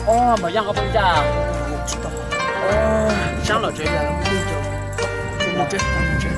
Maum Yaj nqa poj niam cas? Tsis tau. Sab los tsev, mus tsev, mus tsev.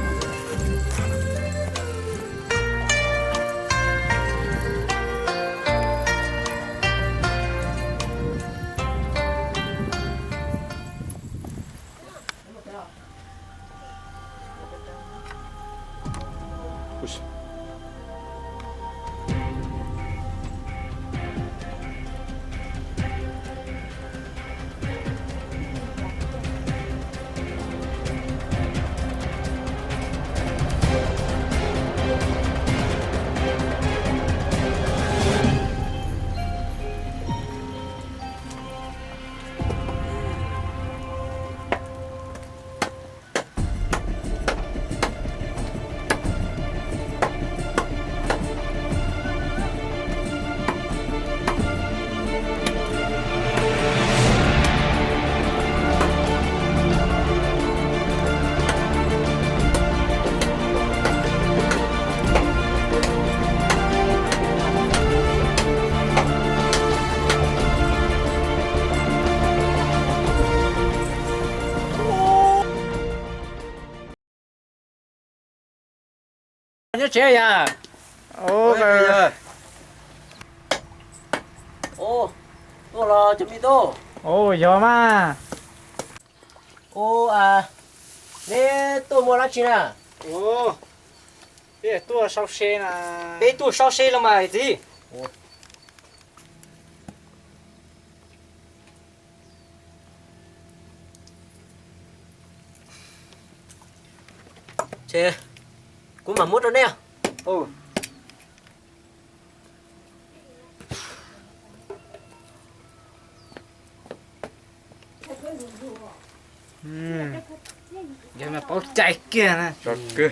Nyob tsev yom? Ua, tuaj los cov me tub. Ua, yog mas. Ua, neb tuaj muaj dab tsi na? Ua, peb tuaj sau se na. Peb tuaj sau se los mas txiv. Ces kuv mam muab rau neb. Yog mas paub cai kiag na. Tso kawg.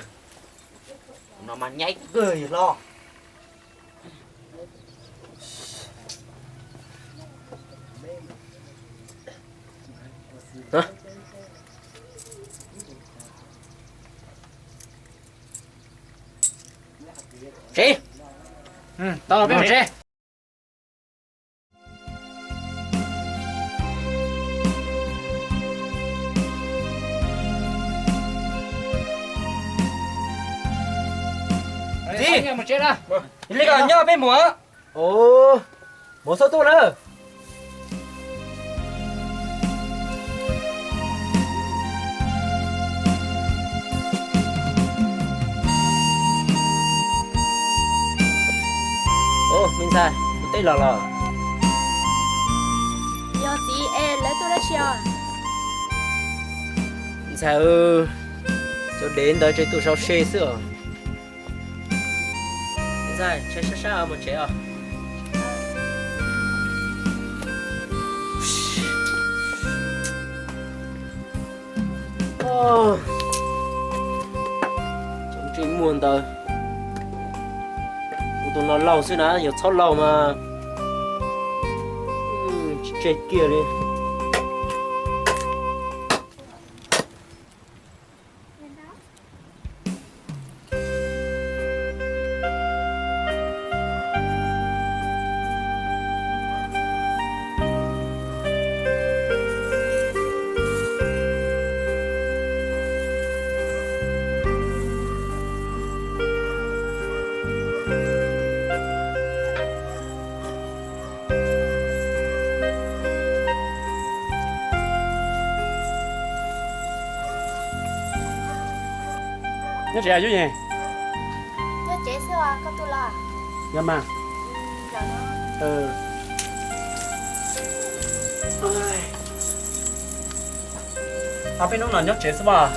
No mas nyaib kawg los. Tsev. Tau, peb mus tsev. Txiv, mus tsev lawm. Li ko nyob peb mus. Mus xub tuaj na. Ua, me ntxhais, tus teb los los? Yog txiv, es lawv tuaj dab tsi os? Ntxhais, cov dev ntawd tseem tuaj sau se xwb os. Ntxhais, ntshai sab sab mus tsev os. Cov ntsej muag ntawd, kuv tus no laug xwb na, yog txhob laug mas tsis tseg kiag li. Nyob tsev, Yub Yees? Nyob tsev xwb os, koj tuaj los? Yog mas. Ob peb hnub no nyob tsev xwb mas.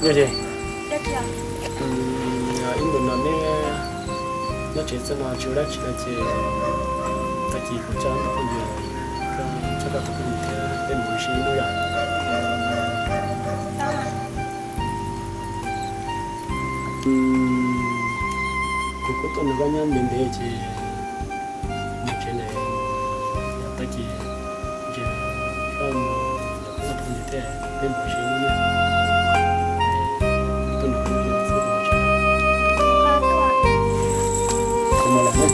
Yog ces, ib ntus no neb nyob tsev xwb no tsis ua dab tsi no ces tag kis kuv coj phooj ywg, coj koj tus phooj ywg thiab peb mus ua si ib hnub yom. Kuv kuj tuaj nrog koj nyob ntev ntev ces mus tsev lawm, yog tag kis ntsia koj mus, yog koj phooj ywg thiab peb mus ua si ib hnub. Tuaj nrog kuv ua si. Kuv mam los na.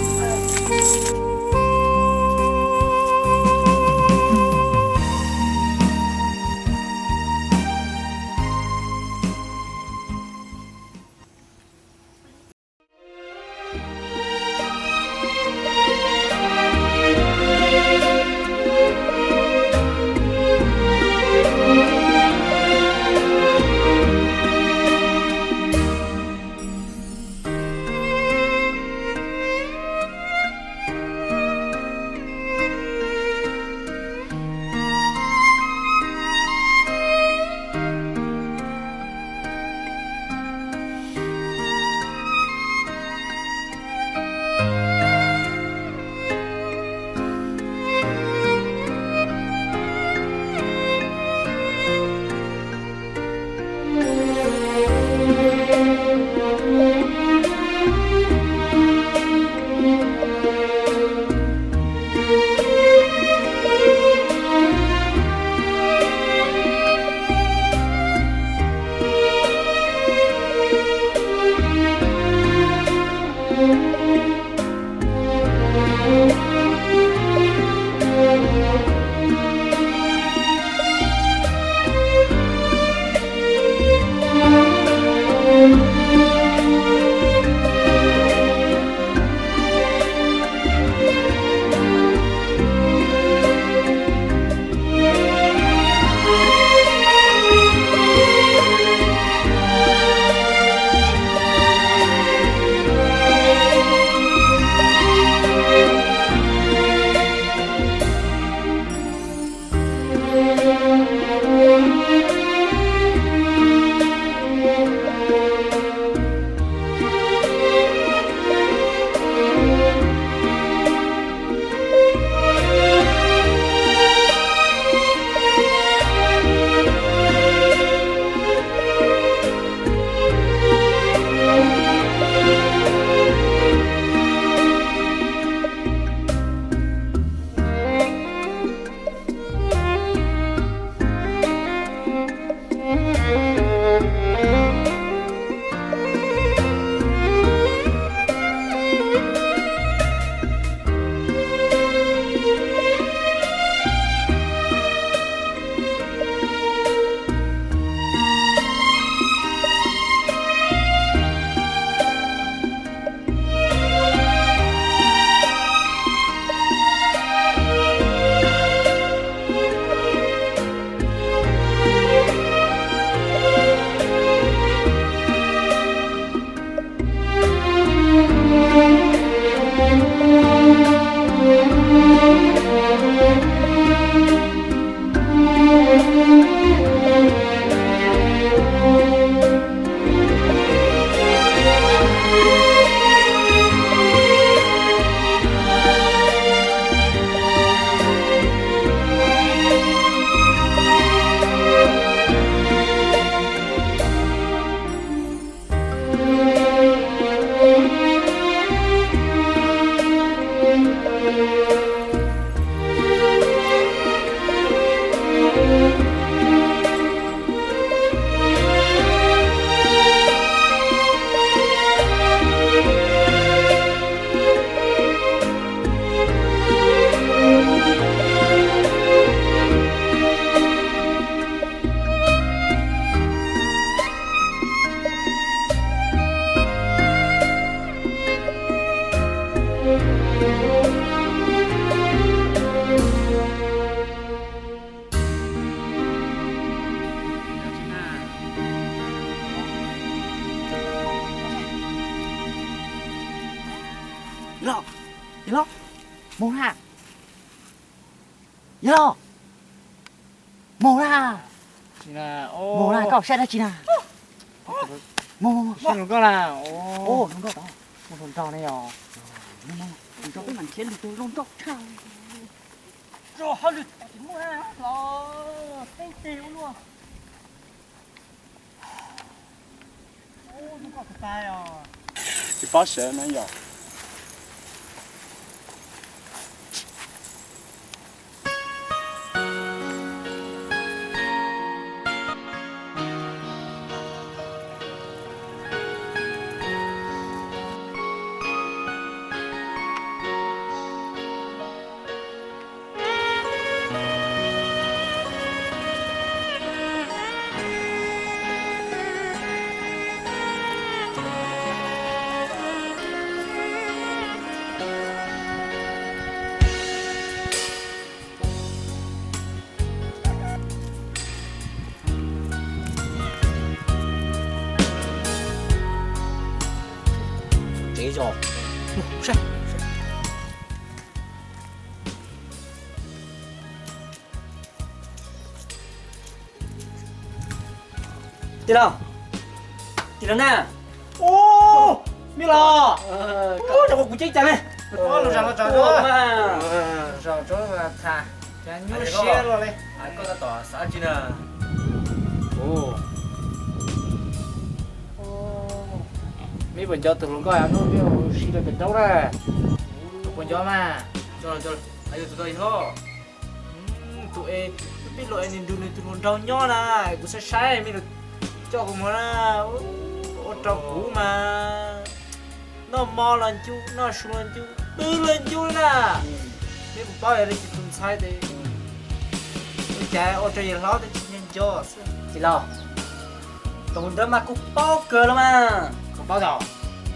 Yawg los, yawg los, moog na, yawg los, moog na, moog na, koj saib dab tsi na? Mus, mus, mus, mus. Hluas nkauj na. Mus hluas nraug ne yog. Peb mam nrhiav lwm tus hluas nraug tshaj. Tso hauj lwm tsis muaj los teeb tes ua luaj. Tsis paub sawv na yog. Tsev zos. Tij laug, tij laug na. Ub, me los. Ub, kuv ceeb cas ne. Los zam los zam. Zam tso tham, nyuaj siab luaj li. Koj tab tom xav dab tsi na? Meb puas nco tus hluas nkauj hnub peb ua si rau pem roob na? Puas nco mas? Yog tus hlob. Tus es, peb los es nws nrug nws tus hluas nraug nyob na, kuv saib saib mej los coj kuv mus na, ua rau kuv mas noj mov los ncu, noj su los ncu, twb los ncu na. Mej puas paub yog leej twg tus ntxhais tes, ua cas ua rau yawg hlob twb tsis nco nco xwb. Tij laug, tus ntawd mas kuv paub kawg los mas. Koj paub tau?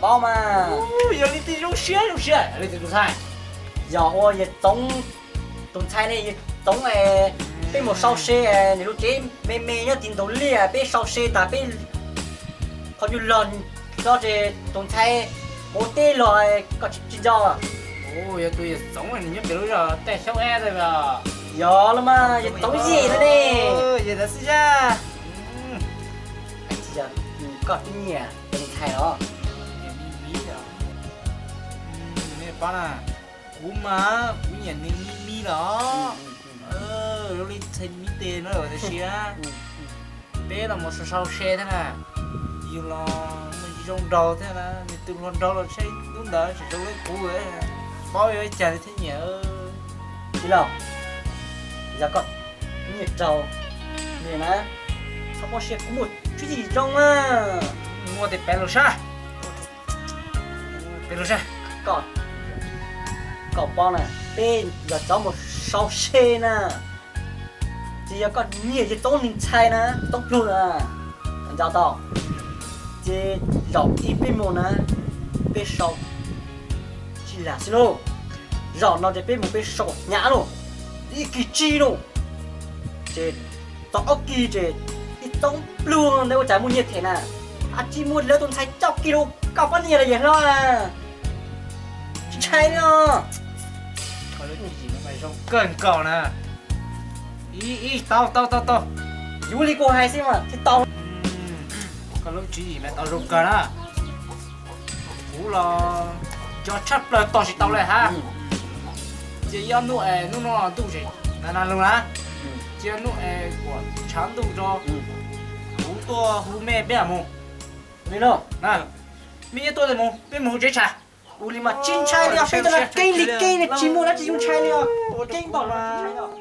Paub mas. Yog leej twg zoo siab zoo siab, leej twg tus ntxhais? Yog ua yawg Txoov tus ntxhais ne, yawg Txoov es peb mus sau se, nws lub tsev me me nyob tim ntaus liaj, peb sau se tas peb qhov ncauj log hlo ces tus ntxhais mus teb los koj tsis nco. Yog tus yawg Txoov nws nyob pem lub zos Taj Xyoob Ab ntawd. Yog los mas, yawg Txoov Yej ntawd ne. Yog ntawd xwb yog. Koj twb nyiam tus ntxhais los? Kuv mas kuv nyiam nws me me los. Zoo li ntxhais me tes no lawm tiam sis peb los mus sau sau se thiab na, yus los zoo nraug thiab na, nws tus hluas nraug los tsheb lub ntawd tseem zoo li kuv, paub yuav ua cas li thiab nyiam. Tij laug, yog koj nyiam raug nws na, txhob mob siab, kuv muaj tswv yim zoo na. Muaj tes pem lub sab, pem lub sab. Koj, koj paub na, peb yog cov mus sau se na, ces yog koj nyiam ces Txoov nws ntxhais na, Txoov Pluag na, nco tau. Ces zaum ib peb mus na, peb sau tsis lam xwb lauj. Zaum no ces peb mus peb sau hnyav lauj, ib kis tsig lauj. Ces txog ob kis ces ib Txoov Pluag ntawd ua cas muaj nyiaj them na, ab tsis muaj lawv tus ntxhais coj kiag los koj poj niam los yawg hlob. Tsis ntshai li os. Zoo kawg nkaus na. Ib, ib, tau, tau, tau, tau. Yuav li kuv hais xwb mas thiaj tau. Koj lub tswv yim mas tau zoo kawg na. Kuv los nco tshaj plaws tos tsis tau li hab. Cia ib ob hnub es hnub no ntuj tseem na na lug na. Cia ib hnub es kuam tshav ntuj tso, kuv tuaj hu mej peb mam mus. Li no, mej nyob tuaj mus peb mus hu tsev tshav. Ua li mas tsis ntshai li os, peb tuaj no keeb li keeb li, tsis muaj dab tsi yuav ntshai li os. Keeb npaum no tsis ntshai li os.